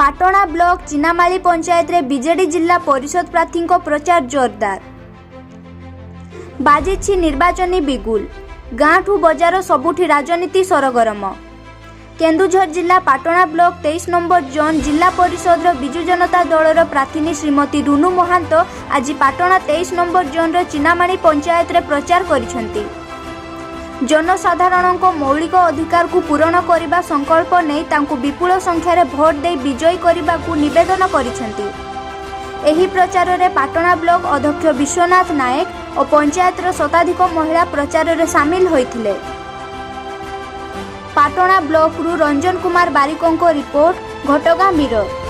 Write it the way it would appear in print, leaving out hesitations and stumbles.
Patna block ଚିନାମାଳି ପଞ୍ଚାୟତରେ BJD ଜିଲ୍ଲା ପରିଷଦ ପ୍ରାର୍ଥୀଙ୍କ ପ୍ରଚାର ଜୋରଦାର। ବାଜିଛି ନିର୍ବାଚନୀ ବିଗୁଲ। ଗାଁଠୁ ବଜାର ସବୁଠି ରାଜନୀତି ସରଗରମ। କେନ୍ଦୁଝର ଜିଲ୍ଲା ପାଟଣା ବ୍ଲକ 23 ନମ୍ବର ଜୋନ୍ ଜିଲ୍ଲା ପରିଷଦର ବିଜୁ ଜନତା ଦଳର ପ୍ରାର୍ଥିନୀ ଶ୍ରୀମତୀ ରୁନୁ ମହାନ୍ତ ଆଜି ପାଟଣା 23 ନମ୍ବର ଜୋନ୍ର ଚିନାମାଣି ପଞ୍ଚାୟତରେ ପ୍ରଚାର କରିଛନ୍ତି। ଜନସାଧାରଣଙ୍କ ମୌଳିକ ଅଧିକାରକୁ ପୂରଣ କରିବା ସଂକଳ୍ପ ନେଇ ତାଙ୍କୁ ବିପୁଳ ସଂଖ୍ୟାରେ ଭୋଟ ଦେଇ ବିଜୟୀ କରିବାକୁ ନିବେଦନ କରିଛନ୍ତି। ଏହି ପ୍ରଚାରରେ ପାଟଣା ବ୍ଲକ ଅଧ୍ୟକ୍ଷ ବିଶ୍ୱନାଥ ନାୟକ ଓ ପଞ୍ଚାୟତର ଶତାଧିକ ମହିଳା ପ୍ରଚାରରେ ସାମିଲ ହୋଇଥିଲେ। ପାଟଣା ବ୍ଲକରୁ ରଞ୍ଜନ କୁମାର ବାରିକଙ୍କ ରିପୋର୍ଟ, ଘଟଗାଁ ମିରର।